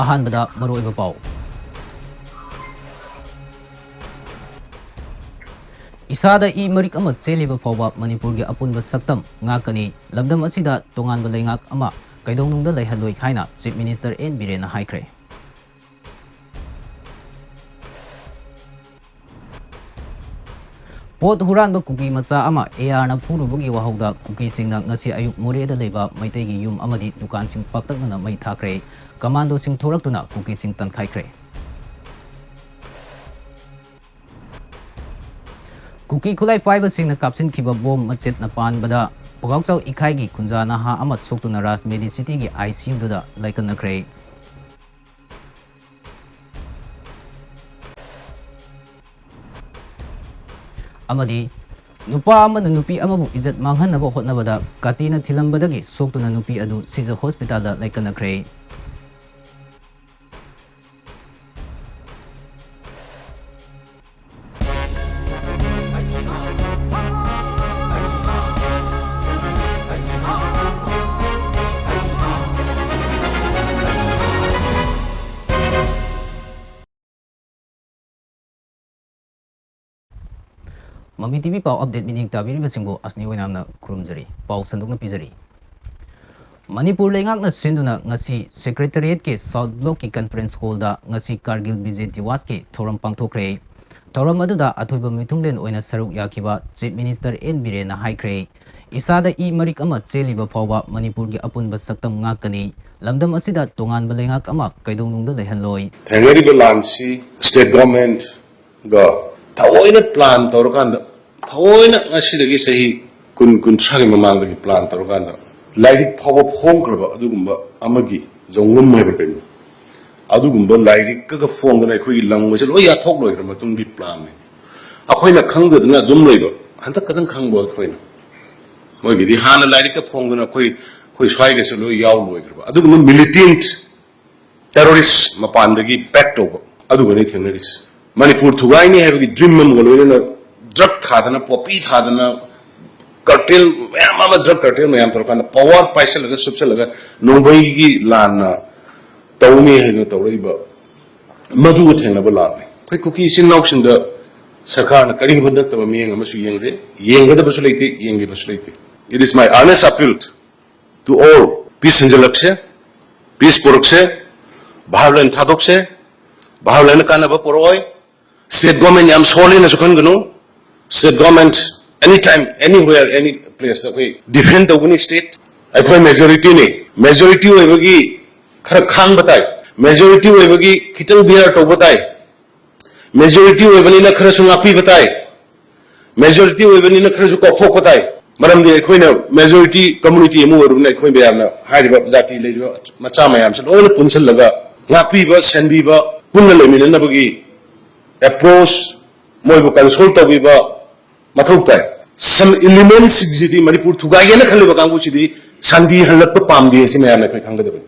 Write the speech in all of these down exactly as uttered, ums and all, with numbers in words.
ꯑꯍꯥꯟꯕꯗ ꯃꯔꯨꯑꯣꯏꯕ ꯄꯥꯎ꯫ ꯏꯁꯥꯗ ꯏ ꯃꯔꯤꯛ ꯑꯃ ꯆꯦꯜꯂꯤꯕ ꯐꯥꯎꯕ ꯃꯅꯤꯄꯨꯔꯒꯤ ꯑꯄꯨꯟꯕ ꯁꯛꯇꯝ ꯉꯥꯛꯀꯅꯤ꯫ ꯂꯝꯗꯝ ꯑꯁꯤꯗ ꯇꯣꯉꯥꯟꯕ ꯂꯩꯉꯥꯛ ꯑꯃ ꯀꯩꯗꯧꯅꯨꯡꯗ ꯂꯩꯍꯜꯂꯣꯏ ꯍꯥꯏꯅ Chief Minister N ꯕꯤꯔꯦꯟꯅ ꯍꯥꯏꯈ꯭ꯔꯦ꯫ ꯄꯣꯠ ꯍꯨꯔꯥꯟꯕ ꯀꯨꯀꯤ ꯃꯆꯥ ꯑꯃ ꯑꯦ ꯑꯥꯔꯅ ꯐꯨꯔꯨꯕꯒꯤ ꯋꯥꯍꯧꯗ ꯀꯨꯀꯤꯁꯤꯡꯅ ꯉꯁꯤ ꯑꯌꯨꯛ ꯃꯣꯔꯦꯗ ꯂꯩꯕ ꯃꯩꯇꯩꯒꯤ ꯌꯨꯝ ꯑꯃꯗꯤ ꯗꯨꯀꯥꯟꯁꯤꯡ ꯄꯥꯛꯇꯛꯅꯅ ꯃꯩ ꯊꯥꯈ꯭ꯔꯦ꯫ ꯀꯃꯥꯟꯗꯣꯁꯤꯡ ꯊꯣꯔꯛꯇꯨꯅ ꯀꯨꯀꯤꯁꯤꯡ ꯇꯥꯟꯈꯥꯏꯈ꯭ꯔꯦ꯫ ꯀꯨꯀꯤ ꯈꯨꯠꯂꯥꯏ ꯄꯥꯏꯕꯁꯤꯡꯅ ꯀꯥꯞꯁꯤꯟꯈꯤꯕ ꯕꯣꯝ ꯃꯆꯦꯠꯅ ꯄꯥꯟꯕꯗ ꯄꯨꯒꯥꯎꯆꯥꯎ ꯏꯈꯥꯏꯒꯤ ꯈꯨꯟꯖꯥ ꯅꯍꯥ ꯑꯃ ꯁꯣꯛꯇꯨꯅ ꯔꯥꯖ ꯃꯦꯗꯤꯁꯤꯇꯤꯒꯤ ꯑꯥꯏ ꯁꯤ ꯌꯨꯗ ꯂꯥꯏꯀꯠꯅꯈ꯭ꯔꯦ꯫ ꯑꯃꯗꯤ ꯅꯨꯄꯥ ꯑꯃꯅ ꯅꯨꯄꯤ ꯑꯃꯕꯨ ꯏꯖꯠ ꯃꯥꯡꯍꯟꯅꯕ ꯍꯣꯠꯅꯕꯗ ꯀꯥꯇꯤꯅ ꯊꯤꯜꯂꯝꯕꯗꯒꯤ ꯁꯣꯛꯇꯨꯅ ꯅꯨꯄꯤ ꯑꯗꯨ ꯁꯤꯖ ꯍꯣꯁꯄꯤꯇꯥꯜꯗ ꯂꯥꯏꯀꯠꯅꯈ꯭ꯔꯦ꯫ ꯃꯃꯤ ꯇꯤ ꯚꯤ ꯄꯥꯎ ꯑꯞꯗꯦꯠ ꯃꯤꯠꯌꯦꯡ ꯇꯥꯕꯤꯔꯤꯕꯁꯤꯡꯕꯨ ꯑꯁꯅꯤ ꯑꯣꯏꯅꯥꯝꯅ ꯈꯨꯔꯨꯝꯖꯔꯤ꯫ ꯄꯥꯎ ꯁꯟꯗꯣꯛꯅ ꯄꯤꯖꯔꯤ꯫ ꯃꯅꯤꯄꯨꯔ ꯂꯩꯉꯥꯛꯅ ꯁꯤꯟꯗꯨꯅ ꯉꯁꯤ ꯁꯦꯀ꯭ꯔꯦꯇꯔꯤꯌꯦꯠꯀꯤ ꯁꯥꯎꯠ ꯕ꯭ꯂꯣꯛꯀꯤ ꯀꯟꯐꯔꯦꯟꯁ ꯍꯣꯜꯗ ꯉꯁꯤ ꯀꯥꯔꯒꯤꯜ ꯕꯤꯖꯦ ꯗꯤꯋꯥꯁꯀꯤ ꯊꯧꯔꯝ ꯄꯥꯡꯊꯣꯛꯈ꯭ꯔꯦ꯫ ꯊꯧꯔꯝ ꯑꯗꯨꯗ ꯑꯊꯣꯏꯕ ꯃꯤꯊꯨꯡꯂꯦꯟ ꯑꯣꯏꯅ ꯁꯔꯨꯛ ꯌꯥꯈꯤꯕ ꯆꯤꯐ ꯃꯤꯅꯤꯁꯇꯔ ꯑꯦꯟ ꯕꯤꯔꯦꯟꯅ ꯍꯥꯏꯈ꯭ꯔꯦ, ꯏꯁꯥꯗ ꯏ ꯃꯔꯤꯛ ꯑꯃ ꯆꯦꯜꯂꯤꯕ ꯐꯥꯎꯕ ꯃꯅꯤꯄꯨꯔꯒꯤ ꯑꯄꯨꯟꯕ ꯁꯛꯇꯝ ꯉꯥꯛꯀꯅꯤ꯫ ꯂꯝꯗꯝ ꯑꯁꯤꯗ ꯇꯣꯉꯥꯟꯕ ꯂꯩꯉꯥꯛ ꯑꯃ ꯀꯩꯗꯧꯅꯨꯡꯗ ꯂꯩꯍꯜꯂꯣꯏ꯫ ꯊꯦꯡꯅꯔꯤꯕ ꯂꯥꯟꯁꯤ ꯁ꯭ꯇꯦꯠ ꯒꯚꯔꯟꯃꯦꯟꯠꯒ ꯊꯑꯣꯏꯅ ꯄ꯭ꯂꯥꯟ ꯇꯧꯔꯀꯥꯟꯗ, ꯊꯑꯣꯏꯅ ꯉꯁꯤꯗꯒꯤ ꯆꯍꯤ ꯀꯨꯟ, ꯀꯨꯟꯊ꯭ꯔꯥꯒꯤ ꯃꯃꯥꯡꯗꯒꯤ ꯄ꯭ꯂꯥꯟ ꯇꯧꯔꯀꯥꯟꯗ ꯂꯥꯏꯔꯤꯛ ꯐꯥꯎꯕ ꯐꯣꯡꯈ꯭ꯔꯕ ꯑꯗꯨꯒꯨꯝꯕ ꯑꯃꯒꯤ ꯖꯣꯡꯒꯨꯝ ꯍꯥꯏꯕ ꯀꯩꯅꯣ, ꯑꯗꯨꯒꯨꯝꯕ ꯂꯥꯏꯔꯤꯛꯀꯒ ꯐꯣꯡꯗꯅ ꯑꯩꯈꯣꯏꯒꯤ ꯂꯝꯒꯁꯦ ꯂꯣꯏ ꯌꯥꯊꯣꯛ ꯂꯣꯏꯈ꯭ꯔ ꯃꯇꯨꯡꯒꯤ ꯄ꯭ꯂꯥꯟꯅꯤ꯫ ꯑꯩꯈꯣꯏꯅ ꯈꯪꯗꯗꯅ ꯑꯗꯨꯝ ꯂꯩꯕ, ꯍꯟꯗꯛ ꯈꯛꯇꯪ ꯈꯪꯕ ꯑꯩꯈꯣꯏꯅ꯫ ꯃꯣꯏꯒꯤꯗꯤ ꯍꯥꯟꯅ ꯂꯥꯏꯔꯤꯛꯀ ꯐꯣꯡꯗꯅ ꯑꯩꯈꯣꯏ, ꯑꯩꯈꯣꯏ ꯁ꯭ꯋꯥꯏꯒꯁꯦ ꯂꯣꯏ ꯌꯥꯎ ꯂꯣꯏꯈ꯭ꯔꯕ꯫ ꯑꯗꯨꯒꯨꯝꯕ ꯃꯤꯂꯤꯇꯦꯟꯠ ꯇꯦꯔꯣꯔꯤꯁ ꯃꯄꯥꯟꯗꯒꯤ ꯕꯦꯛ ꯇꯧꯕ ꯑꯗꯨꯒꯅꯤ ꯊꯦꯡꯅꯔꯤꯁꯦ꯫ ꯃꯅꯤꯄꯨꯔ ꯊꯨꯒꯥꯏꯅꯤ ꯍꯥꯏꯕꯒꯤ ꯗ꯭ꯔꯤꯝ ꯑꯃꯒ ꯂꯣꯏꯅꯅ ꯗ꯭ꯔꯒ ꯊꯥꯗꯅ, ꯄꯣꯄꯤ ꯊꯥꯗꯅ, ꯀꯥꯔꯇꯦꯜ ꯃꯌꯥꯝ ꯑꯃ, ꯗ꯭ꯔꯒ ꯀꯥꯔꯇꯦꯜ ꯃꯌꯥꯝ ꯇꯧꯔꯀꯥꯟꯗ ꯄꯋꯥꯔ ꯄꯥꯏꯁꯜꯂꯒ ꯁꯨꯞꯆꯜꯂꯒ ꯅꯣꯡꯃꯩꯒꯤ ꯂꯥꯟꯅ ꯇꯧꯅꯤ ꯍꯥꯏꯗꯨꯅ ꯇꯧꯔꯛꯏꯕ ꯃꯗꯨꯒ ꯊꯦꯡꯅꯕ ꯂꯥꯟꯅꯤ꯫ ꯑꯩꯈꯣꯏ ꯀꯨꯀꯤ ꯏꯆꯤꯟ ꯏꯅꯥꯎꯁꯤꯡꯗ ꯁꯔꯀꯥꯔꯅ ꯀꯔꯤꯒꯨꯝꯕ ꯅꯠꯇꯕ ꯃꯤꯠꯌꯦꯡ ꯑꯃꯁꯨ ꯌꯦꯡꯗꯦ, ꯌꯦꯡꯒꯗꯕꯁꯨ ꯂꯩꯇꯦ, ꯌꯦꯡꯂꯤꯕꯁꯨ ꯂꯩꯇꯦ꯫ It is my earnest appeal to all, peace ꯍꯟꯖꯤꯜꯂꯛꯁꯦ, peace ꯄꯨꯔꯛꯁꯦ, violence ꯊꯥꯗꯣꯛꯁꯦ, violence ꯀꯥꯟꯅꯕ ꯄꯨꯔꯛꯑꯣꯏ꯫ State government ꯌꯥꯝ ꯁꯣꯜꯂꯦꯅꯁꯨ ꯈꯟꯒꯅꯨ꯫ State government anytime, anywhere, any place ꯑꯩꯈꯣꯏ defend ꯇꯧꯒꯅꯤ state꯫ ꯑꯩꯈꯣꯏ majority ꯅꯤ꯫ Majority ꯑꯣꯏꯕꯒꯤ ꯈꯔ ꯈꯥꯡꯕ ꯇꯥꯏ꯫ Majority ꯑꯣꯏꯕꯒꯤ ꯈꯤꯇꯪ bear ꯇꯧꯕ ꯇꯥꯏ꯫ Majority ꯑꯣꯏꯕꯅꯤꯅ ꯈꯔꯁꯨ ꯉꯥꯛꯄꯤꯕ ꯇꯥꯏ꯫ Majority ꯑꯣꯏꯕꯅꯤꯅ ꯈꯔꯁꯨ ꯀꯥꯎꯊꯣꯛꯄ ꯇꯥꯏ꯫ ꯃꯔꯝꯗꯤ ꯑꯩꯈꯣꯏꯅ majority community ꯑꯃ ꯑꯣꯏꯔꯕꯅꯤꯅ ꯑꯩꯈꯣꯏ ꯃꯌꯥꯝꯅ ꯍꯥꯏꯔꯤꯕ ꯖꯥꯇꯤ ꯂꯩꯔꯤꯕ ꯃꯆꯥ ꯃꯌꯥꯝꯁꯦ ꯂꯣꯏꯅ ꯄꯨꯟꯁꯤꯜꯂꯒ ꯉꯥꯛꯄꯤꯕ, ꯁꯦꯟꯕꯤꯕ, ꯄꯨꯟꯅ ꯂꯩꯃꯤꯟꯅꯅꯕꯒꯤ approach, ꯃꯣꯏꯕꯨ console ꯇꯧꯕꯤꯕ ꯃꯊꯧ ꯇꯥꯏ꯫ Some element ꯁꯤꯡꯁꯤꯗꯤ ꯃꯅꯤꯄꯨꯔ ꯊꯨꯒꯥꯏꯒꯦꯅ ꯈꯜꯂꯤꯕ ꯀꯥꯡꯕꯨꯁꯤꯗꯤ ꯁꯥꯟꯇꯤ ꯍꯜꯂꯛꯄ ꯄꯥꯝꯗꯦ, ꯑꯁꯤ ꯃꯌꯥꯝꯅ ꯑꯩꯈꯣꯏ ꯈꯪꯒꯗꯕꯅꯤ꯫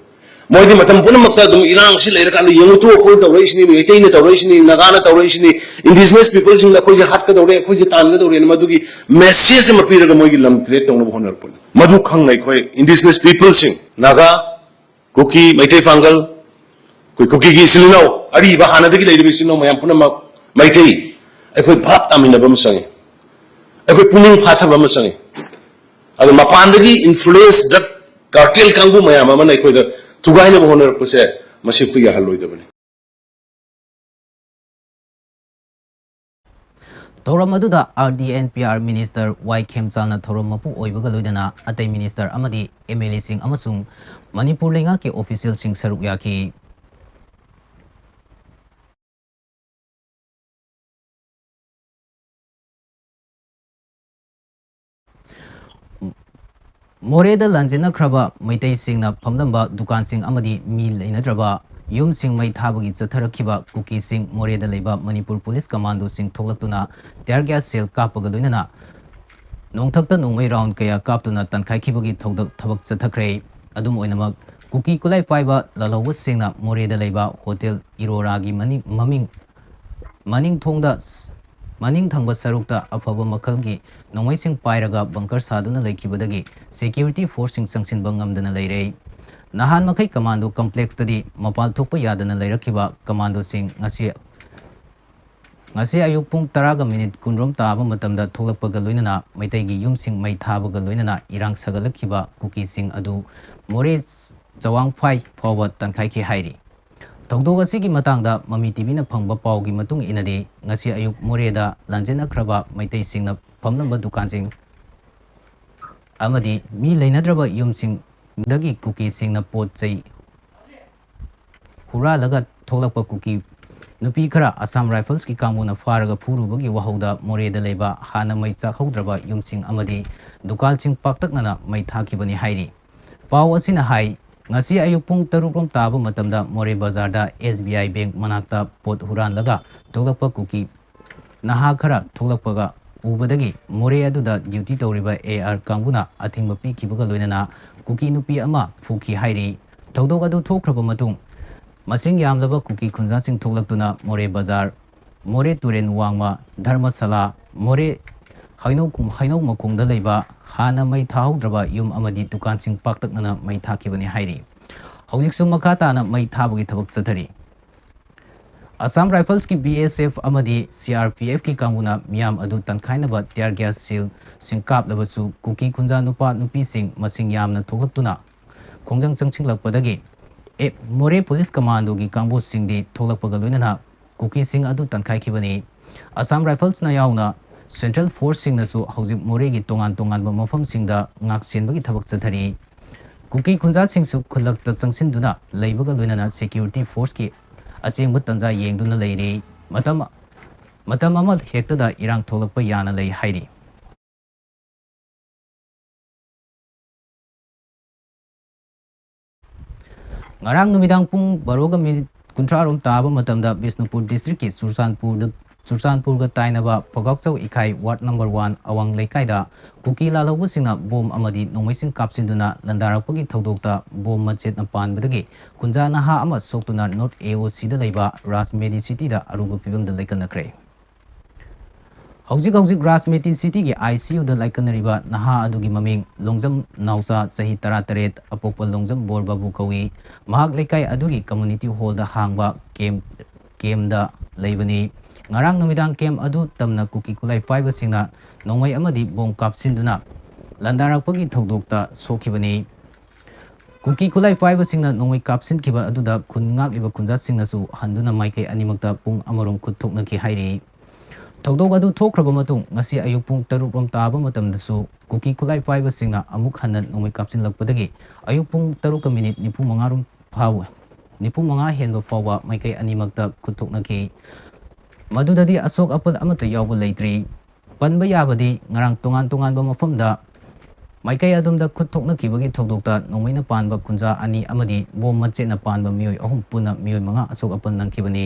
ꯃꯣꯏꯗꯤ ꯃꯇꯝ ꯄꯨꯝꯅꯃꯛꯇ ꯑꯗꯨꯝ ꯏꯔꯥꯡꯁꯤ ꯂꯩꯔꯀꯥꯟꯗ ꯌꯦꯡꯉꯨ ꯇꯨ, ꯑꯩꯈꯣꯏꯅ ꯇꯧꯔꯛꯏꯁꯤꯅꯤ, ꯃꯩꯇꯩꯅ ꯇꯧꯔꯛꯏꯁꯤꯅꯤ, ꯅꯥꯒꯥꯅ ꯇꯧꯔꯛꯏꯁꯤꯅꯤ, indigenous people ꯁꯤꯡꯅ ꯑꯩꯈꯣꯏꯁꯦ ꯍꯥꯠꯀꯗꯧꯔꯦ, ꯑꯩꯈꯣꯏꯁꯦ ꯇꯥꯟꯒꯗꯧꯔꯦꯅ ꯃꯗꯨꯒꯤ message ꯑꯃ ꯄꯤꯔꯒ ꯃꯣꯏꯒꯤ ꯂꯝ create ꯇꯧꯅꯕ ꯍꯣꯠꯅꯔꯛꯄꯅꯤ꯫ ꯃꯗꯨ ꯈꯪꯅ ꯑꯩꯈꯣꯏ indigenous people ꯁꯤꯡ, ꯅꯥꯒꯥ, ꯀꯨꯀꯤ, ꯃꯩꯇꯩ ꯄꯥꯡꯒꯜ, ꯑꯩꯈꯣꯏ ꯀꯨꯀꯤꯒꯤ ꯏꯆꯤꯜ ꯏꯅꯥꯎ, ꯑꯔꯤꯕ ꯍꯥꯟꯅꯗꯒꯤ ꯂꯩꯔꯤꯕ ꯏꯆꯤꯜ ꯏꯅꯥꯎ ꯃꯌꯥꯝ ꯄꯨꯝꯅꯃꯛ, ꯃꯩꯇꯩ, ꯑꯩꯈꯣꯏ ꯚꯥꯞ ꯇꯥꯃꯤꯟꯅꯕ ꯑꯃ ꯆꯪꯉꯤ꯫ ꯑꯩꯈꯣꯏ ꯄꯨꯛꯅꯤꯡ ꯐꯥꯊꯕ ꯑꯃ ꯆꯪꯉꯤ꯫ ꯑꯗꯣ ꯃꯄꯥꯟꯗꯒꯤ influence, drug cartel ꯀꯥꯡꯕꯨ ꯃꯌꯥꯝ ꯑꯃꯅ ꯑꯩꯈꯣꯏꯗ ꯊꯨꯒꯥꯏꯅꯕ ꯍꯣꯠꯅꯔꯛꯄꯁꯦ ꯃꯁꯤ ꯑꯩꯈꯣꯏ ꯌꯥꯍꯜꯂꯣꯏꯗꯕꯅꯤ꯫ ꯊꯧꯔꯝ ꯑꯗꯨꯗ R D and P R Minister Y ꯈꯦꯝꯆꯥꯜꯅ ꯊꯧꯔꯝ ꯃꯄꯨ ꯑꯣꯏꯕꯒ ꯂꯣꯏꯅꯅ ꯑꯇꯩ minister ꯑꯃꯗꯤ M L A ꯁꯤꯡ ꯑꯃꯁꯨꯡ ꯃꯅꯤꯄꯨꯔ ꯂꯩꯉꯥꯛꯀꯤ official ꯁꯤꯡ ꯁꯔꯨꯛ ꯌꯥꯈꯤ꯫ ꯃꯣꯔꯦꯗ ꯂꯥꯟꯖꯦꯟꯅꯈ꯭ꯔꯕ ꯃꯩꯇꯩꯁꯤꯡꯅ ꯐꯝꯂꯝꯕ ꯗꯨꯀꯥꯟꯁꯤꯡ ꯑꯃꯗꯤ ꯃꯤ ꯂꯩꯅꯗ꯭ꯔꯕ ꯌꯨꯝꯁꯤꯡ ꯃꯩ ꯊꯥꯕꯒꯤ ꯆꯠꯊꯔꯛꯈꯤꯕ ꯀꯨꯀꯤꯁꯤꯡ ꯃꯣꯔꯦꯗ ꯂꯩꯕ ꯃꯅꯤꯄꯨꯔ ꯄꯨꯂꯤꯁ ꯀꯃꯥꯟꯗꯣꯁꯤꯡ ꯊꯣꯛꯂꯛꯇꯨꯅ tear gas shell ꯀꯥꯞꯄꯒ ꯂꯣꯏꯅꯅ ꯅꯣꯡꯊꯛꯇ ꯅꯣꯡꯃꯩ round ꯀꯌꯥ ꯀꯥꯞꯇꯨꯅ ꯇꯥꯟꯈꯥꯏꯈꯤꯕꯒꯤ ꯊꯧꯗ-, ꯊꯕꯛ ꯆꯠꯊꯈ꯭ꯔꯦ꯫ ꯑꯗꯨꯝ ꯑꯣꯏꯅꯃꯛ, ꯀꯨꯀꯤ ꯈꯨꯠꯂꯥꯏ ꯄꯥꯏꯕ ꯂꯥꯜꯍꯧꯕꯁꯤꯡꯅ ꯃꯣꯔꯦꯗ ꯂꯩꯕ ꯍꯣꯇꯦꯜ ꯏꯔꯣꯔꯥꯒꯤ ꯃꯅꯤꯡ, ꯃꯃꯤꯡ, ꯃꯅꯤꯡ ꯊꯣꯡꯗ, ꯃꯅꯤꯡ ꯊꯪꯕ ꯁꯔꯨꯛꯇ ꯑꯐꯕ ꯃꯈꯜꯒꯤ ꯅꯣꯡꯃꯩꯁꯤꯡ ꯄꯥꯏꯔꯒ bunker ꯁꯥꯗꯨꯅ ꯂꯩꯈꯤꯕꯗꯒꯤ security forceꯁꯤꯡ ꯆꯪꯁꯤꯟꯕ ꯉꯝꯗꯅ ꯂꯩꯔꯦ꯫ ꯅꯍꯥꯟ ꯃꯈꯩ ꯀꯃꯥꯟꯗꯣ ꯀꯝꯄ꯭ꯂꯦꯛꯁꯇꯗꯤ ꯃꯄꯥꯜ ꯊꯣꯛꯄ ꯌꯥꯗꯅ ꯂꯩꯔꯛꯈꯤꯕ ꯀꯃꯥꯟꯗꯣꯁꯤꯡ ꯉꯁꯤ, ꯉꯁꯤ ꯑꯌꯨꯛ ꯄꯨꯡ ꯇꯔꯥꯒ ꯃꯤꯅꯤꯠ ꯀꯨꯟꯔꯣꯝ ꯇꯥꯕ ꯃꯇꯝꯗ ꯊꯣꯛꯂꯛꯄꯒ ꯂꯣꯏꯅꯅ ꯃꯩꯇꯩꯒꯤ ꯌꯨꯝꯁꯤꯡ ꯃꯩ ꯊꯥꯕꯒ ꯂꯣꯏꯅꯅ ꯏꯔꯥꯡ ꯁꯥꯒꯠꯂꯛꯈꯤꯕ ꯀꯨꯀꯤꯁꯤꯡ ꯑꯗꯨ ꯃꯣꯔꯦ ꯆꯋꯥꯡꯐꯥꯏ ꯐꯥꯎꯕ ꯇꯥꯟꯈꯥꯏꯈꯤ ꯍꯥꯏꯔꯤ꯫ ꯊꯧꯗꯣꯛ ꯑꯁꯤꯒꯤ ꯃꯇꯥꯡꯗ ꯃꯃꯤ ꯇꯤꯚꯤꯅ ꯐꯪꯕ ꯄꯥꯎꯒꯤ ꯃꯇꯨꯡ ꯏꯟꯅꯗꯤ, ꯉꯁꯤ ꯑꯌꯨꯛ ꯃꯣꯔꯦꯗ ꯂꯥꯟꯖꯦꯟꯅꯈ꯭ꯔꯕ ꯃꯩꯇꯩꯁꯤꯡꯅ ꯐꯝꯂꯝꯕ ꯗꯨꯀꯥꯟꯁꯤꯡ ꯑꯃꯗꯤ ꯃꯤ ꯂꯩꯅꯗ꯭ꯔꯕ ꯌꯨꯝꯁꯤꯡꯗꯒꯤ ꯀꯨꯀꯤꯁꯤꯡꯅ ꯄꯣꯠ ꯆꯩ ꯍꯨꯔꯥꯜꯂꯒ ꯊꯣꯛꯂꯛꯄ ꯀꯨꯀꯤ ꯅꯨꯄꯤ ꯈꯔ ꯑꯁꯥꯝ ꯔꯥꯏꯐꯜꯁꯀꯤ ꯀꯥꯡꯕꯨꯅ ꯐꯥꯔꯒ ꯐꯨꯔꯨꯕꯒꯤ ꯋꯥꯍꯧꯗ ꯃꯣꯔꯦꯗ ꯂꯩꯕ ꯍꯥꯟꯅ ꯃꯩ ꯆꯥꯛꯍꯧꯗ꯭ꯔꯕ ꯌꯨꯝꯁꯤꯡ ꯑꯃꯗꯤ ꯗꯨꯀꯥꯟꯁꯤꯡ ꯄꯥꯛꯇꯛꯅꯅ ꯃꯩ ꯊꯥꯈꯤꯕꯅꯤ ꯍꯥꯏꯔꯤ꯫ ꯄꯥꯎ ꯑꯁꯤꯅ ꯍꯥꯏ, ꯉꯁꯤ ꯑꯌꯨꯛ ꯄꯨꯡ ꯇꯔꯨꯛ ꯔꯣꯝ ꯇꯥꯕ ꯃꯇꯝꯗ ꯃꯣꯔꯦ ꯕꯖꯥꯔꯗ ꯑꯦꯁ ꯕꯤ ꯑꯥꯏ ꯕꯦꯡꯛ ꯃꯅꯥꯛꯇ ꯄꯣꯠ ꯍꯨꯔꯥꯟꯂꯒ ꯊꯣꯛꯂꯛꯄ ꯀꯨꯀꯤ ꯅꯍꯥ ꯈꯔ ꯊꯣꯛꯂꯛꯄꯒ ꯎꯕꯗꯒꯤ ꯃꯣꯔꯦ ꯑꯗꯨꯗ ꯗ꯭ꯌꯨꯇꯤ ꯇꯧꯔꯤꯕ ꯑꯦ ꯑꯥꯔ ꯀꯥꯡꯕꯨꯅ ꯑꯊꯤꯡꯕ ꯄꯤꯈꯤꯕꯒ ꯂꯣꯏꯅꯅ ꯀꯨꯀꯤ ꯅꯨꯄꯤ ꯑꯃ ꯐꯨꯈꯤ ꯍꯥꯏꯔꯤ꯫ ꯊꯧꯗꯣꯛ ꯑꯗꯨ ꯊꯣꯛꯈ꯭ꯔꯕ ꯃꯇꯨꯡ, ꯃꯁꯤꯡ ꯌꯥꯝꯂꯕ ꯀꯨꯀꯤ ꯈꯨꯟꯖꯥꯁꯤꯡ ꯊꯣꯛꯂꯛꯇꯨꯅ ꯃꯣꯔꯦ ꯕꯖꯥꯔ, ꯃꯣꯔꯦ ꯇꯨꯔꯦꯜ ꯋꯥꯡꯃ, ꯙꯔꯃꯁꯥꯂꯥ, ꯃꯣꯔꯦ ꯍꯩꯅꯧ ꯀꯨꯝ-, ꯍꯩꯅꯧ ꯃꯈꯣꯡꯗ ꯂꯩꯕ ꯍꯥꯟꯅ ꯃꯩ ꯊꯥꯍꯧꯗ꯭ꯔꯕ ꯌꯨꯝ ꯑꯃꯗꯤ ꯗꯨꯀꯥꯟꯁꯤꯡ ꯄꯥꯛꯇꯛꯅꯅ ꯃꯩ ꯊꯥꯈꯤꯕꯅꯤ ꯍꯥꯏꯔꯤ꯫ ꯍꯧꯖꯤꯛꯁꯨ ꯃꯈꯥ ꯇꯥꯅ ꯃꯩ ꯊꯥꯕꯒꯤ ꯊꯕꯛ ꯆꯠꯊꯔꯤ꯫ ꯑꯁꯥꯝ ꯔꯥꯏꯐꯜꯁꯀꯤ ꯕꯤ ꯑꯦꯁ ꯑꯦꯐ ꯑꯃꯗꯤ ꯁꯤ ꯑꯥꯔ ꯄꯤ ꯑꯦꯐꯀꯤ ꯀꯥꯡꯕꯨꯅ ꯃꯤꯌꯥꯝ ꯑꯗꯨ ꯇꯥꯟꯈꯥꯏꯅꯕ ꯇꯤꯌꯥꯔ ꯒ꯭ꯌꯥꯁ ꯁꯦꯜꯁꯤꯡ ꯀꯥꯞꯂꯕꯁꯨ, ꯀꯨꯀꯤ ꯈꯨꯟꯖꯥ ꯅꯨꯄꯥ ꯅꯨꯄꯤꯁꯤꯡ ꯃꯁꯤꯡ ꯌꯥꯝꯅ ꯊꯣꯛꯂꯛꯇꯨꯅ ꯈꯣꯡꯖꯪ ꯆꯪꯁꯤꯜꯂꯛꯄꯗꯒꯤ ꯑꯦ, ꯃꯣꯔꯦ ꯄꯨꯂꯤꯁ ꯀꯃꯥꯟꯗꯣꯒꯤ ꯀꯥꯡꯕꯨꯁꯤꯡꯗꯤ ꯊꯣꯛꯂꯛꯄꯒ ꯂꯣꯏꯅꯅ ꯀꯨꯀꯤꯁꯤꯡ ꯑꯗꯨ ꯇꯥꯟꯈꯥꯏꯈꯤꯕꯅꯤ꯫ ꯑꯁꯥꯝ ꯔꯥꯏꯐꯜꯁꯅ ꯌꯥꯎꯅ ꯁꯦꯟꯇ꯭ꯔꯦꯜ ꯐꯣꯔꯁꯁꯤꯡꯅꯁꯨ ꯍꯧꯖꯤꯛ ꯃꯣꯔꯦꯒꯤ ꯇꯣꯉꯥꯟ ꯇꯣꯉꯥꯟꯕ ꯃꯐꯝꯁꯤꯡꯗ ꯉꯥꯛ ꯁꯦꯟꯕꯒꯤ ꯊꯕꯛ ꯆꯠꯊꯔꯤ꯫ ꯀꯨꯀꯤ ꯈꯨꯟꯖꯥꯁꯤꯡꯁꯨ ꯈꯨꯜꯂꯛꯇ ꯆꯪꯁꯤꯟꯗꯨꯅ ꯂꯩꯕꯒ ꯂꯣꯏꯅꯅ ꯁꯦꯀ꯭ꯌꯨꯔꯤꯇꯤ ꯐꯣꯔꯁꯀꯤ ꯑꯆꯦꯡꯕ ꯇꯟꯖꯥ ꯌꯦꯡꯗꯨꯅ ꯂꯩꯔꯤ꯫ ꯃꯇꯝ, ꯃꯇꯝ ꯑꯃ ꯍꯦꯛꯇꯗ ꯏꯔꯥꯡ ꯊꯣꯛꯂꯛꯄ ꯌꯥꯅ ꯂꯩ ꯍꯥꯏꯔꯤ꯫ ꯉꯔꯥꯡ ꯅꯨꯃꯤꯗꯥꯡ ꯄꯨꯡ ꯕꯥꯔꯣꯒ ꯃꯤꯅꯤꯠ ꯀꯨꯟꯊ꯭ꯔꯥ ꯔꯣꯝ ꯇꯥꯕ ꯃꯇꯝꯗ ꯕꯤꯁꯅꯨꯄꯨꯔ ꯗꯤꯁꯇ꯭ꯔꯤꯛꯀꯤ ꯆꯨꯔꯆꯥꯟꯄꯨꯔꯗ, ꯆꯨꯔꯆꯥꯟꯄꯨꯔꯒ ꯇꯥꯏꯅꯕ ꯄꯒꯥꯎꯆꯧ ꯏꯈꯥꯏ ꯋꯥꯔꯗ ꯅꯝꯕꯔ ꯋꯥꯟ ꯑꯋꯥꯡ ꯂꯩꯀꯥꯏꯗ ꯀꯨꯀꯤ ꯂꯥꯜꯍꯧꯕꯁꯤꯡꯅ ꯕꯣꯝ ꯑꯃꯗꯤ ꯅꯣꯡꯃꯩꯁꯤꯡ ꯀꯥꯞꯁꯤꯟꯗꯨꯅ ꯂꯥꯟꯗꯥꯔꯛꯄꯒꯤ ꯊꯧꯗꯣꯛꯇ ꯕꯣꯝ ꯃꯆꯦꯠꯅ ꯄꯥꯟꯕꯗꯒꯤ ꯈꯨꯟꯖꯥ ꯅꯍꯥ ꯑꯃ ꯁꯣꯛꯇꯨꯅ ꯅꯣꯔꯠ ꯑꯦ ꯑꯣ ꯁꯤꯗ ꯂꯩꯕ ꯔꯥꯖ ꯃꯦꯗꯤꯁꯤꯇꯤꯗ ꯑꯔꯨꯕ ꯐꯤꯕꯝꯗ ꯂꯩꯀꯠꯅꯈ꯭ꯔꯦ꯫ ꯍꯧꯖꯤꯛ ꯍꯧꯖꯤꯛ ꯔꯥꯖꯃꯦꯇꯤ ꯁꯤꯇꯤꯒꯤ ꯑꯥꯏ ꯁꯤ ꯌꯨꯗ ꯂꯥꯏꯀꯠꯅꯔꯤꯕ ꯅꯍꯥ ꯑꯗꯨꯒꯤ ꯃꯃꯤꯡ ꯂꯣꯡꯖꯝ ꯅꯥꯎꯆꯥ, ꯆꯍꯤ ꯇꯔꯥꯇꯔꯦꯠ, ꯑꯄꯣꯛꯄ ꯂꯣꯡꯖꯝ ꯕꯣꯔ ꯕꯥꯕꯨ ꯀꯧꯏ꯫ ꯃꯍꯥꯛ ꯂꯩꯀꯥꯏ ꯑꯗꯨꯒꯤ ꯀꯝꯃ꯭ꯌꯨꯅꯤꯇꯤ ꯍꯣꯜꯗ ꯍꯥꯡꯕ ꯀꯦꯝ, ꯀꯦꯝꯗ ꯂꯩꯕꯅꯤ꯫ ꯉꯔꯥꯡ ꯅꯨꯃꯤꯗꯥꯡ ꯀꯦꯝ ꯑꯗꯨ ꯇꯝꯅ ꯀꯨꯀꯤ ꯈꯨꯠꯂꯥꯏ ꯄꯥꯏꯕꯁꯤꯡꯅ ꯅꯣꯡꯃꯩ ꯑꯃꯗꯤ ꯕꯣꯝ ꯀꯥꯞꯁꯤꯟꯗꯨꯅ ꯂꯥꯟꯗꯥꯔꯛꯄꯒꯤ ꯊꯧꯗꯣꯛꯇ ꯁꯣꯛꯈꯤꯕꯅꯤ꯫ ꯀꯨꯀꯤ ꯈꯨꯠꯂꯥꯏ ꯄꯥꯏꯕꯁꯤꯡꯅ ꯅꯣꯡꯃꯩ ꯀꯥꯞꯁꯤꯟꯈꯤꯕ ꯑꯗꯨꯗ ꯈꯨꯟ ꯉꯥꯛꯂꯤꯕ ꯈꯨꯟꯖꯥꯁꯤꯡꯅꯁꯨ ꯍꯟꯗꯨꯅ ꯃꯥꯏꯀꯩ ꯑꯅꯤꯃꯛꯇ ꯄꯨꯡ ꯑꯃꯔꯣꯝ ꯈꯨꯠ ꯊꯣꯛꯅꯈꯤ ꯍꯥꯏꯔꯤ꯫ ꯊꯧꯗꯣꯛ ꯑꯗꯨ ꯊꯣꯛꯈ꯭ꯔꯕ ꯃꯇꯨꯡ ꯉꯁꯤ ꯑꯌꯨꯛ ꯄꯨꯡ ꯇꯔꯨꯛ ꯔꯣꯝ ꯇꯥꯕ ꯃꯇꯝꯗꯁꯨ ꯀꯨꯀꯤ ꯈꯨꯠꯂꯥꯏ ꯄꯥꯏꯕꯁꯤꯡꯅ ꯑꯃꯨꯛ ꯍꯟꯅ ꯅꯣꯡꯃꯩ ꯀꯥꯞꯁꯤꯜꯂꯛꯄꯗꯒꯤ ꯑꯌꯨꯛ ꯄꯨꯡ ꯇꯔꯨꯛꯀ ꯃꯤꯅꯤꯠ ꯅꯤꯐꯨ ꯃꯉꯥ ꯔꯣꯝ ꯐꯥꯎ, ꯅꯤꯐꯨ ꯃꯉꯥ ꯍꯦꯟꯕ ꯐꯥꯎꯕ ꯃꯥꯏꯀꯩ ꯑꯅꯤꯃꯛꯇ ꯈꯨꯠ ꯊꯣꯛꯅꯈꯤ꯫ ꯃꯗꯨꯗꯗꯤ ꯑꯁꯣꯛ ꯑꯄꯟ ꯑꯃꯠꯇ ꯌꯥꯎꯕ ꯂꯩꯇ꯭ꯔꯤ꯫ ꯄꯟꯕ ꯌꯥꯕꯗꯤ ꯉꯔꯥꯡ ꯇꯣꯉꯥꯟ ꯇꯣꯉꯥꯟꯕ ꯃꯐꯝꯗ ꯃꯥꯏꯀꯩ ꯑꯗꯣꯝꯗ ꯈꯨꯠ ꯊꯣꯛꯅꯈꯤꯕꯒꯤ ꯊꯧꯗꯣꯛꯇ ꯅꯣꯡꯃꯩꯅ ꯄꯥꯟꯕ ꯈꯨꯟꯖꯥ ꯑꯅꯤ ꯑꯃꯗꯤ ꯕꯣꯝ ꯃꯆꯦꯠꯅ ꯄꯥꯟꯕ ꯃꯤꯑꯣꯏ ꯑꯍꯨꯝ ꯄꯨꯟꯅ ꯃꯤꯑꯣꯏ ꯃꯉꯥ ꯑꯁꯣꯛ ꯑꯄꯟ ꯅꯪꯈꯤꯕꯅꯤ꯫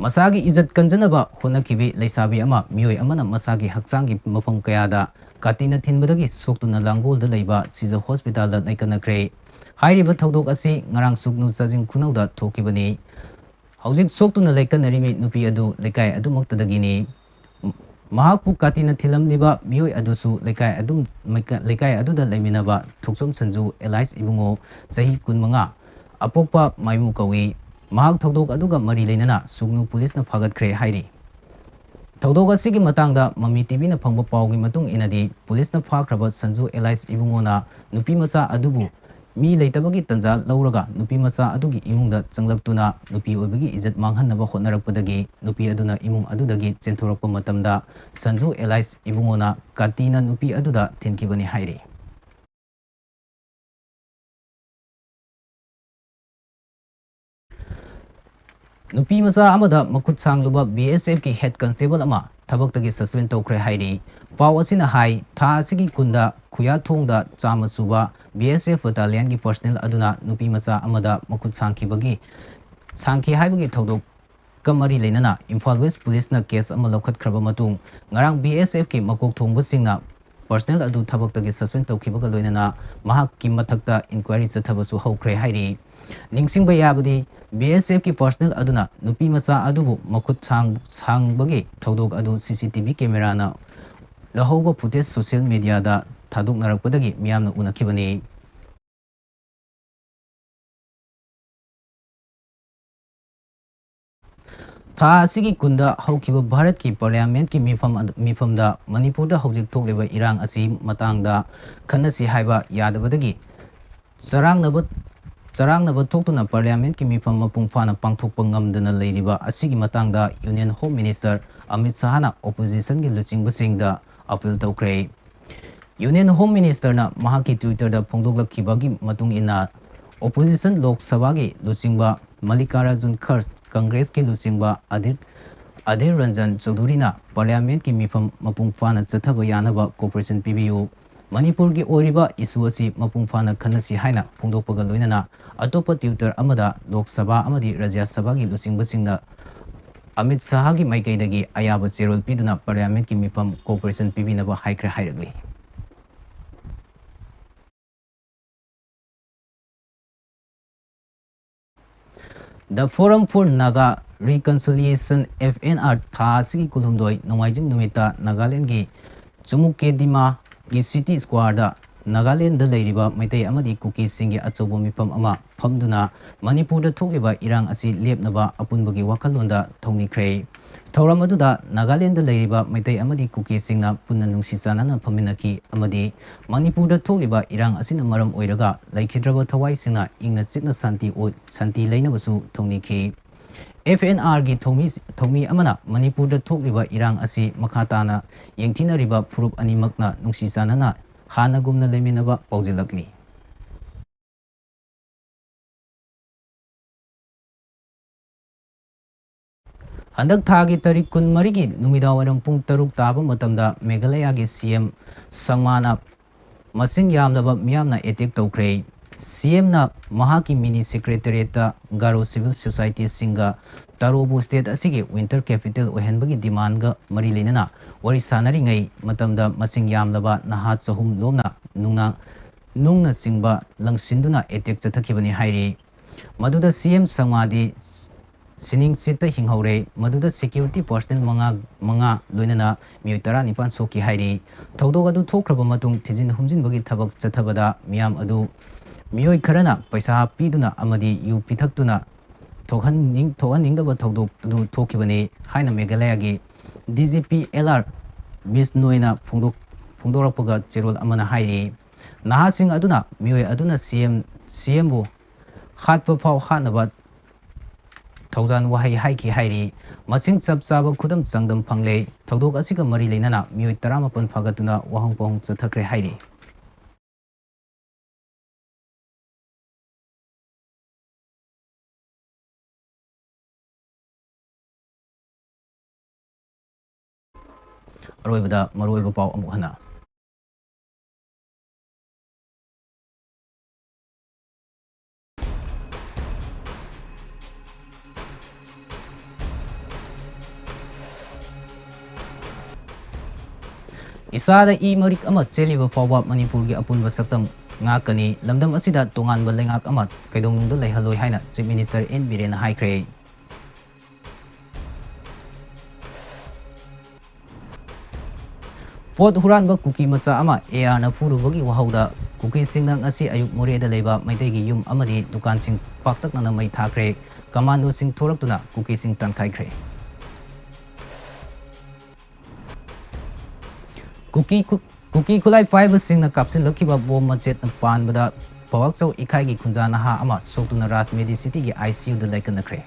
ꯃꯁꯥꯒꯤ ꯏꯖꯠ ꯀꯟꯖꯅꯕ ꯍꯣꯠꯅꯈꯤꯕꯤ ꯂꯩꯁꯥꯕꯤ ꯑꯃ, ꯃꯤꯑꯣꯏ ꯑꯃꯅ ꯃꯁꯥꯒꯤ ꯍꯛꯆꯥꯡꯒꯤ ꯃꯐꯝ ꯀꯌꯥꯗ ꯀꯥꯇꯤꯅ ꯊꯤꯟꯕꯗꯒꯤ ꯁꯣꯛꯇꯨꯅ ꯂꯥꯡꯒꯣꯜꯗ ꯂꯩꯕ ꯁꯤꯖ ꯍꯣꯁꯄꯤꯇꯥꯜꯗ ꯂꯩꯀꯠꯅꯈ꯭ꯔꯦ꯫ ꯍꯥꯏꯔꯤꯕ ꯊꯧꯗꯣꯛ ꯑꯁꯤ ꯉꯔꯥꯡ ꯁꯨꯛꯅꯨ ꯆꯥꯖꯤꯡ ꯈꯨꯅꯧꯗ ꯊꯣꯛꯈꯤꯕꯅꯤ꯫ ꯍꯧꯖꯤꯛ ꯁꯣꯛꯇꯨꯅ ꯂꯩꯀꯠꯅꯔꯤꯕꯤ ꯅꯨꯄꯤ ꯑꯗꯨ ꯂꯩꯀꯥꯏ ꯑꯗꯨꯃꯛꯇꯗꯒꯤꯅꯤ꯫ ꯃꯍꯥꯛꯄꯨ ꯀꯥꯇꯤꯅ ꯊꯤꯜꯂꯝꯂꯤꯕ ꯃꯤꯑꯣꯏ ꯑꯗꯨꯁꯨ ꯂꯩꯀꯥꯏ ꯑꯗꯨꯝ, ꯂꯩꯀꯥꯏ ꯑꯗꯨꯗ ꯂꯩꯃꯤꯟꯅꯕ ꯊꯣꯛꯆꯣꯝ ꯁꯟꯖꯨ ꯑꯦꯂꯥꯏꯁ ꯏꯕꯨꯡꯉꯣ, ꯆꯍꯤ ꯀꯨꯟꯃꯉꯥ, ꯑꯄꯣꯛꯄ ꯃꯥꯏꯃꯨ ꯀꯧꯏ꯫ ꯃꯍꯥꯛ ꯊꯧꯗꯣꯛ ꯑꯗꯨꯒ ꯃꯔꯤ ꯂꯩꯅꯅ ꯁꯨꯛꯅꯨ ꯄꯨꯂꯤꯁꯅ ꯐꯥꯒꯠꯈ꯭ꯔꯦ ꯍꯥꯏꯔꯤ꯫ ꯊꯧꯗꯣꯛ ꯑꯁꯤꯒꯤ ꯃꯇꯥꯡꯗ ꯃꯃꯤ ꯇꯤꯚꯤꯅ ꯐꯪꯕ ꯄꯥꯎꯒꯤ ꯃꯇꯨꯡ ꯏꯟꯅꯗꯤ, ꯄꯨꯂꯤꯁꯅ ꯐꯥꯈ꯭ꯔꯕ ꯁꯟꯖꯨ ꯑꯦꯂꯥꯏꯁ ꯏꯕꯨꯡꯉꯣꯅ ꯅꯨꯄꯤ ꯃꯆꯥ ꯑꯗꯨꯕꯨ ꯃꯤ ꯂꯩꯇꯕꯒꯤ ꯇꯟꯖꯥ ꯂꯧꯔꯒ ꯅꯨꯄꯤ ꯃꯆꯥ ꯑꯗꯨꯒꯤ ꯏꯃꯨꯡꯗ ꯆꯪꯂꯛꯇꯨꯅ ꯅꯨꯄꯤ ꯑꯣꯏꯕꯒꯤ ꯏꯖꯠ ꯃꯥꯡꯍꯟꯅꯕ ꯍꯣꯠꯅꯔꯛꯄꯗꯒꯤ ꯅꯨꯄꯤ ꯑꯗꯨꯅ ꯏꯃꯨꯡ ꯑꯗꯨꯗꯒꯤ ꯆꯦꯟꯊꯣꯔꯛꯄ ꯃꯇꯝꯗ ꯁꯟꯖꯨ ꯑꯦꯂꯥꯏꯁ ꯏꯕꯨꯡꯉꯣꯅ ꯀꯥꯇꯤꯅ ꯅꯨꯄꯤ ꯑꯗꯨꯗ ꯊꯤꯟꯈꯤꯕꯅꯤ ꯍꯥꯏꯔꯤ꯫ ꯅꯨꯄꯤ ꯃꯆꯥ ꯑꯃꯗ ꯃꯈꯨꯠ ꯁꯥꯡꯂꯨꯕ ꯕꯤ ꯑꯦꯁ ꯑꯦꯐꯀꯤ ꯍꯦꯗ ꯀꯟꯁꯇꯦꯕꯜ ꯑꯃ ꯊꯕꯛꯇꯒꯤ ꯁꯁꯄꯦꯟ ꯇꯧꯈ꯭ꯔꯦ ꯍꯥꯏꯔꯤ꯫ ꯄꯥꯎ ꯑꯁꯤꯅ ꯍꯥꯏ, ꯊꯥ ꯑꯁꯤꯒꯤ ꯀꯨꯟꯗ ꯈꯨꯌꯥꯊꯣꯡꯗ ꯆꯥꯝꯃ ꯁꯨꯕ ꯕꯤ ꯑꯦꯁ ꯑꯦꯐ ꯕꯇꯥꯂꯤꯌꯟꯒꯤ ꯄꯔꯁꯅꯦꯜ ꯑꯗꯨꯅ ꯅꯨꯄꯤ ꯃꯆꯥ ꯑꯃꯗ ꯃꯈꯨꯠ ꯁꯥꯡꯈꯤꯕꯒꯤ, ꯁꯥꯡꯈꯤ ꯍꯥꯏꯕꯒꯤ ꯊꯧꯗꯣꯛꯀ ꯃꯔꯤ ꯂꯩꯅꯅ ꯏꯝꯐꯥꯜ ꯋꯦꯁ ꯄꯨꯂꯤꯁꯅ ꯀꯦꯁ ꯑꯃ ꯂꯧꯈꯠꯈ꯭ꯔꯕ ꯃꯇꯨꯡ, ꯉꯔꯥꯡ ꯕꯤ ꯑꯦꯁ ꯑꯦꯐꯀꯤ ꯃꯀꯣꯛ ꯊꯣꯡꯕꯁꯤꯡꯅ ꯄꯔꯁꯅꯦꯜ ꯑꯗꯨ ꯊꯕꯛꯇꯒꯤ ꯁꯁꯄꯦꯟ ꯇꯧꯈꯤꯕꯒ ꯂꯣꯏꯅꯅ ꯃꯍꯥꯛꯀꯤ ꯃꯊꯛꯇ ꯏꯟꯀ꯭ꯋꯥꯏꯔꯤ ꯆꯠꯊꯕꯁꯨ ꯍꯧꯈ꯭ꯔꯦ ꯍꯥꯏꯔꯤ꯫ ꯅꯤꯡꯁꯤꯡꯕ ꯌꯥꯕꯗꯤ, ꯕꯤ ꯑꯦꯁ ꯑꯦꯐꯀꯤ ꯄꯔꯁꯅꯦꯜ ꯑꯗꯨꯅ ꯅꯨꯄꯤ ꯃꯆꯥ ꯑꯗꯨꯕꯨ ꯃꯈꯨꯠ ꯁꯥꯡ-, ꯁꯥꯡꯕꯒꯤ ꯊꯧꯗꯣꯛ ꯑꯗꯨ ꯁꯤ ꯁꯤ ꯇꯤ ꯚꯤ ꯀꯦꯃꯦꯔꯥꯅ ꯂꯧꯍꯧꯕ ꯐꯨꯇꯦꯖ ꯁꯣꯁꯤꯌꯦꯜ ꯃꯤꯗꯤꯌꯥꯗ ꯊꯥꯗꯣꯛꯅꯔꯛꯄꯗꯒꯤ ꯃꯤꯌꯥꯝꯅ ꯎꯅꯈꯤꯕꯅꯤ꯫ ꯊꯥ ꯑꯁꯤꯒꯤ ꯀꯨꯟꯗ ꯍꯧꯈꯤꯕ ꯚꯥꯔꯠꯀꯤ ꯄꯥꯔꯂꯤꯌꯥꯃꯦꯟꯠꯀꯤ ꯃꯤꯐꯝ ꯑꯗꯨ, ꯃꯤꯐꯝꯗ ꯃꯅꯤꯄꯨꯔꯗ ꯍꯧꯖꯤꯛ ꯊꯣꯛꯂꯤꯕ ꯏꯔꯥꯡ ꯑꯁꯤ ꯃꯇꯥꯡꯗ ꯈꯟꯅꯁꯤ ꯍꯥꯏꯕ ꯌꯥꯗꯕꯗꯒꯤ ꯆꯔꯥꯡꯅꯕ, ꯆꯔꯥꯡꯅꯕ ꯊꯣꯛꯇꯨꯅ ꯄꯥꯔꯂꯤꯌꯥꯃꯦꯟꯠꯀꯤ ꯃꯤꯐꯝ ꯃꯄꯨꯡ ꯐꯥꯅ ꯄꯥꯡꯊꯣꯛꯄ ꯉꯝꯗꯅ ꯂꯩꯔꯤꯕ ꯑꯁꯤꯒꯤ ꯃꯇꯥꯡꯗ ꯌꯨꯅꯤꯌꯟ ꯍꯣꯝ ꯃꯤꯅꯤꯁꯇꯔ ꯑꯃꯤꯠ ꯁꯍꯥꯅ ꯑꯣꯄꯣꯖꯤꯁꯟꯒꯤ ꯂꯨꯆꯤꯡꯕꯁꯤꯡꯗ ꯑꯄꯤꯜ ꯇꯧꯈ꯭ꯔꯦ꯫ ꯌꯨꯅꯤꯌꯟ ꯍꯣꯝ ꯃꯤꯅꯤꯁꯇꯔꯅ ꯃꯍꯥꯛꯀꯤ Twitter-ꯗ ꯐꯣꯡꯗꯣꯛꯂꯛꯈꯤꯕꯒꯤ ꯃꯇꯨꯡ ꯏꯟꯅ, ꯑꯣꯄꯣꯖꯤꯁꯟ ꯂꯣꯛ ꯁꯚꯥꯒꯤ ꯂꯨꯆꯤꯡꯕ ꯃꯜꯂꯤꯀꯥꯔꯖꯨꯟ ꯈꯔꯒꯦ, ꯀꯪꯒ꯭ꯔꯦꯁꯀꯤ ꯂꯨꯆꯤꯡꯕ ꯑꯙꯤꯔ, ꯑꯙꯤꯔ ꯔꯟꯖꯟ ꯆꯧꯙꯨꯔꯤꯅ ꯄꯥꯔꯂꯤꯌꯥꯃꯦꯟꯠꯀꯤ ꯃꯤꯐꯝ ꯃꯄꯨꯡ ꯐꯥꯅ ꯆꯠꯊꯕ ꯌꯥꯅꯕ cooperation ꯄꯤꯕꯤꯌꯨ, ꯃꯅꯤꯄꯨꯔꯒꯤ ꯑꯣꯏꯔꯤꯕ issue ꯑꯁꯤ ꯃꯄꯨꯡ ꯐꯥꯅ ꯈꯟꯅꯁꯤ ꯍꯥꯏꯅ ꯐꯣꯡꯗꯣꯛꯄꯒ ꯂꯣꯏꯅꯅ ꯑꯇꯣꯞꯄ Twitter ꯑꯃꯗ ꯂꯣꯛ ꯁꯚꯥ ꯑꯃꯗꯤ ꯔꯥꯖ꯭ꯌ ꯁꯚꯥꯒꯤ ꯂꯨꯆꯤꯡꯕꯁꯤꯡꯅ ꯑꯃꯤꯠ ꯁꯍꯥꯒꯤ ꯃꯥꯏꯀꯩꯗꯒꯤ ꯑꯌꯥꯕ ꯆꯦꯔꯣꯜ ꯄꯤꯗꯨꯅ ꯄꯥꯔꯂꯤꯌꯥꯃꯦꯟꯠꯀꯤ ꯃꯤꯐꯝ cooperation ꯄꯤꯕꯤꯅꯕ ꯍꯥꯏꯈ꯭ꯔꯦ ꯍꯥꯏꯔꯛꯂꯤ꯫ The Forum for Naga Reconciliation, F N R, ꯊꯥ ꯑꯁꯤꯒꯤ ꯀꯨꯟꯍꯨꯝꯗꯣꯏ ꯅꯣꯡꯃꯥꯏꯖꯤꯡ ꯅꯨꯃꯤꯠꯇ ꯅꯥꯒꯥꯂꯦꯟꯒꯤ ꯆꯨꯃꯨꯀꯦꯗꯤꯃꯥꯒꯤ City Square-ꯗ ꯅꯥꯒꯥꯂꯦꯟꯗ ꯂꯩꯔꯤꯕ ꯃꯩꯇꯩ ꯑꯃꯗꯤ ꯀꯨꯀꯤꯁꯤꯡꯒꯤ ꯑꯆꯧꯕ ꯃꯤꯐꯝ ꯑꯃ ꯐꯝꯗꯨꯅ ꯃꯅꯤꯄꯨꯔꯗ ꯊꯣꯛꯂꯤꯕ ꯏꯔꯥꯡ ꯑꯁꯤ ꯂꯦꯞꯅꯕ ꯑꯄꯨꯟꯕꯒꯤ ꯋꯥꯈꯜꯂꯣꯟꯗ ꯊꯧꯅꯤꯈ꯭ꯔꯦ꯫ ꯊꯧꯔꯝ ꯑꯗꯨꯗ ꯅꯥꯒꯥꯂꯦꯟꯗ ꯂꯩꯔꯤꯕ ꯃꯩꯇꯩ ꯑꯃꯗꯤ ꯀꯨꯀꯤꯁꯤꯡꯅ ꯄꯨꯟꯅ ꯅꯨꯡꯁꯤ ꯆꯥꯟꯅꯅ ꯐꯝꯃꯤꯟꯅꯈꯤ ꯑꯃꯗꯤ ꯃꯅꯤꯄꯨꯔꯗ ꯊꯣꯛꯂꯤꯕ ꯏꯔꯥꯡ ꯑꯁꯤꯅ ꯃꯔꯝ ꯑꯣꯏꯔꯒ ꯂꯩꯈꯤꯗ꯭ꯔꯕ ꯊꯋꯥꯏꯁꯤꯡꯅ ꯏꯪꯅ ꯆꯤꯛꯅ ꯁꯥꯟꯇꯤ ꯑꯣꯏ-, ꯁꯥꯟꯇꯤ ꯂꯩꯅꯕꯁꯨ ꯊꯧꯅꯤꯈꯤ꯫ F N R-ꯒꯤ ꯊꯧꯃꯤ, ꯊꯧꯃꯤ ꯑꯃꯅ ꯃꯅꯤꯄꯨꯔꯗ ꯊꯣꯛꯂꯤꯕ ꯏꯔꯥꯡ ꯑꯁꯤ ꯃꯈꯥ ꯇꯥꯅ ꯌꯦꯡꯊꯤꯅꯔꯤꯕ ꯐꯨꯔꯨꯞ ꯑꯅꯤꯃꯛꯅ ꯅꯨꯡꯁꯤ ꯆꯥꯟꯅꯅ ꯍꯥꯟꯅꯒꯨꯝꯅ ꯂꯩꯃꯤꯟꯅꯕ ꯄꯥꯎꯖꯦꯜꯂꯛꯂꯤ꯫ ꯍꯟꯗꯛ ꯊꯥꯒꯤ ꯇꯥꯔꯤꯛ ꯀꯨꯟꯃꯔꯤꯒꯤ ꯅꯨꯃꯤꯗꯥꯡꯋꯥꯏꯔꯝ ꯄꯨꯡ ꯇꯔꯨꯛ ꯇꯥꯕ ꯃꯇꯝꯗ ꯃꯦꯘꯥꯂꯌꯥꯒꯤ C M ꯁꯪꯃꯥꯅ ꯃꯁꯤꯡ ꯌꯥꯝꯂꯕ ꯃꯤꯌꯥꯝꯅ attack ꯇꯧꯈ꯭ꯔꯦ꯫ C M-ꯅ ꯃꯍꯥꯛꯀꯤ mini secretariat-ꯇ ꯒꯥꯔꯣ civil society-ꯁꯤꯡꯒ ꯇꯥꯔꯣꯕꯨ state ꯑꯁꯤꯒꯤ winter capital ꯑꯣꯏꯍꯟꯕꯒꯤ demand-ꯒ ꯃꯔꯤ ꯂꯩꯅꯅ ꯋꯥꯔꯤ ꯁꯥꯅꯔꯤꯉꯩ ꯃꯇꯝꯗ ꯃꯁꯤꯡ ꯌꯥꯝꯂꯕ ꯅꯍꯥ ꯆꯍꯨꯝ ꯂꯣꯝꯅ ꯅꯨꯡꯅ-, ꯅꯨꯡꯅꯆꯤꯡꯕ ꯂꯪꯁꯤꯟꯗꯨꯅ attack ꯆꯠꯊꯈꯤꯕꯅꯤ ꯍꯥꯏꯔꯤ꯫ ꯃꯗꯨꯗ ꯁꯤ ꯑꯦꯝ ꯁꯪꯃꯥꯗꯤ ꯁꯤꯅꯤꯡ ꯁꯤꯠꯇ ꯍꯤꯡꯍꯧꯔꯦ꯫ ꯃꯗꯨꯗ ꯁꯦꯀ꯭ꯌꯨꯔꯤꯇꯤ ꯄꯔꯁꯅꯦꯜ ꯃꯉꯥ, ꯃꯉꯥ ꯂꯣꯏꯅꯅ ꯃꯤꯑꯣꯏ ꯇꯔꯥꯅꯤꯄꯥꯟ ꯁꯣꯛꯈꯤ ꯍꯥꯏꯔꯤ꯫ ꯊꯧꯗꯣꯛ ꯑꯗꯨ ꯊꯣꯛꯈ꯭ꯔꯕ ꯃꯇꯨꯡ ꯊꯤꯖꯤꯟ ꯍꯨꯝꯖꯤꯟꯕꯒꯤ ꯊꯕꯛ ꯆꯠꯊꯕꯗ ꯃꯤꯌꯥꯝ ꯑꯗꯨ ꯃꯤꯑꯣꯏ ꯈꯔꯅ ꯄꯩꯁꯥ ꯄꯤꯗꯨꯅ ꯑꯃꯗꯤ ꯌꯨ ꯄꯤꯊꯛꯇꯨꯅ ꯊꯣꯛꯍꯟꯅꯤꯡ-, ꯊꯣꯛꯍꯟꯅꯤꯡꯗꯕ ꯊꯧꯗꯣꯛ ꯑꯗꯨ ꯊꯣꯛꯈꯤꯕꯅꯤ ꯍꯥꯏꯅ ꯃꯦꯘꯥꯂꯌꯥꯒꯤ D G P L R ꯕꯤꯁꯅꯣꯏꯅ ꯐꯣꯡꯗꯣꯛ-, ꯐꯣꯡꯗꯣꯔꯛꯄꯒ ꯆꯦꯔꯣꯜ ꯑꯃꯅ ꯍꯥꯏꯔꯤ꯫ ꯅꯍꯥꯁꯤꯡ ꯑꯗꯨꯅ ꯃꯤꯑꯣꯏ ꯑꯗꯨꯅ ꯁꯤ ꯑꯦꯝ, ꯁꯤ ꯑꯦꯝꯕꯨ ꯍꯥꯠꯄ ꯐꯥꯎ ꯍꯥꯠꯅꯕ ꯊꯧꯖꯥꯜ ꯋꯥꯍꯩ ꯍꯥꯏꯈꯤ ꯍꯥꯏꯔꯤ꯫ ꯃꯁꯤꯡ ꯆꯞ ꯆꯥꯕ ꯈꯨꯗꯝ ꯆꯥꯡꯗꯝ ꯐꯪꯂꯦ꯫ ꯊꯧꯗꯣꯛ ꯑꯁꯤꯒ ꯃꯔꯤ ꯂꯩꯅꯅ ꯃꯤꯑꯣꯏ ꯇꯔꯥꯃꯥꯄꯟ ꯐꯥꯒꯠꯇꯨꯅ ꯋꯥꯍꯪ ꯄꯥꯎꯍꯪ ꯆꯠꯊꯈ꯭ꯔꯦ ꯍꯥꯏꯔꯤ꯫ ꯑꯔꯣꯏꯕꯗ ꯃꯔꯨꯑꯣꯏꯕ ꯄꯥꯎ ꯑꯃꯨꯛ ꯍꯟꯅ꯫ ꯏꯁꯥꯗ ꯏ ꯃꯔꯤꯛ ꯑꯃ ꯆꯦꯜꯂꯤꯕ ꯐꯥꯎꯕ ꯃꯅꯤꯄꯨꯔꯒꯤ ꯑꯄꯨꯟꯕ ꯁꯛꯇꯝ ꯉꯥꯛꯀꯅꯤ꯫ ꯂꯝꯗꯝ ꯑꯁꯤꯗ ꯇꯣꯉꯥꯟꯕ ꯂꯩꯉꯥꯛ ꯑꯃ ꯀꯩꯗꯧꯅꯨꯡꯗ ꯂꯩꯍꯜꯂꯣꯏ ꯍꯥꯏꯅ ꯆꯤꯐ ꯃꯤꯅꯤꯁꯇꯔ ꯑꯦꯟ ꯕꯤꯔꯦꯟꯅ ꯍꯥꯏꯈ꯭ꯔꯦ꯫ ꯄꯣꯠ ꯍꯨꯔꯥꯟꯕ ꯀꯨꯀꯤ ꯃꯆꯥ ꯑꯃ ꯑꯦ ꯑꯥꯔꯅ ꯐꯨꯔꯨꯕꯒꯤ ꯋꯥꯍꯧꯗ ꯀꯨꯀꯤꯁꯤꯡꯅ ꯉꯁꯤ ꯑꯌꯨꯛ ꯃꯣꯔꯦꯗ ꯂꯩꯕ ꯃꯩꯇꯩꯒꯤ ꯌꯨꯝ ꯑꯃꯗꯤ ꯗꯨꯀꯥꯟꯁꯤꯡ ꯄꯥꯛꯇꯛꯅꯅ ꯃꯩ ꯊꯥꯈ꯭ꯔꯦ꯫ ꯀꯃꯥꯟꯗꯣꯁꯤꯡ ꯊꯣꯔꯛꯇꯨꯅ ꯀꯨꯀꯤꯁꯤꯡ ꯇꯥꯟꯊꯥꯏꯈ꯭ꯔꯦ꯫ ꯀꯨꯀꯤ ꯈꯨ-, ꯀꯨꯀꯤ ꯈꯨꯠꯂꯥꯏ ꯄꯥꯏꯕꯁꯤꯡꯅ ꯀꯥꯞꯁꯤꯜꯂꯛꯈꯤꯕ ꯕꯣꯝ ꯃꯆꯦꯠꯅ ꯄꯥꯟꯕꯗ ꯄꯋꯥꯛꯆꯧ ꯏꯀꯥꯏꯒꯤ ꯈꯨꯟꯖꯥ ꯅꯍꯥ ꯑꯃ ꯁꯣꯛꯇꯨꯅ ꯔꯥꯖ ꯃꯦꯗꯤꯁꯤꯇꯤꯒꯤ ꯑꯥꯏ ꯁꯤ ꯌꯨꯗ ꯂꯥꯏꯀꯠꯅꯈ꯭ꯔꯦ꯫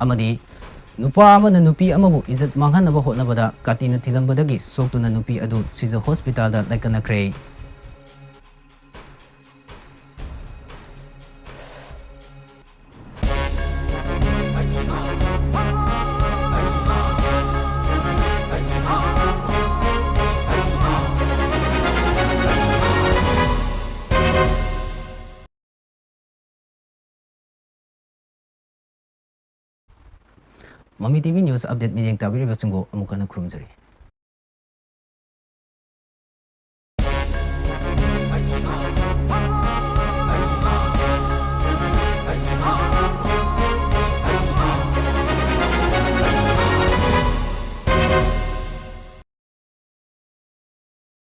ꯑꯃꯗꯤ ꯅꯨꯄꯥ ꯑꯃꯅ ꯅꯨꯄꯤ ꯑꯃꯕꯨ ꯏꯖꯠ ꯃꯥꯡꯍꯟꯅꯕ ꯍꯣꯠꯅꯕꯗ ꯀꯥꯇꯤꯅ ꯊꯤꯜꯂꯝꯕꯗꯒꯤ ꯁꯣꯛꯇꯨꯅ ꯅꯨꯄꯤ ꯑꯗꯨ ꯁꯤꯖ ꯍꯣꯁꯄꯤꯇꯥꯜꯗ ꯂꯥꯏꯀꯠꯅꯈ꯭ꯔꯦ꯫ ꯃꯃꯤ ꯇꯤ ꯚꯤ ꯅ꯭ꯌꯨꯁ ꯑꯞꯗꯦꯠ ꯃꯤꯠꯌꯦꯡ ꯇꯥꯕꯤꯔꯤꯕꯁꯤꯡꯕꯨ ꯑꯃꯨꯛ ꯍꯟꯅ ꯈꯨꯔꯨꯝꯖꯔꯤ꯫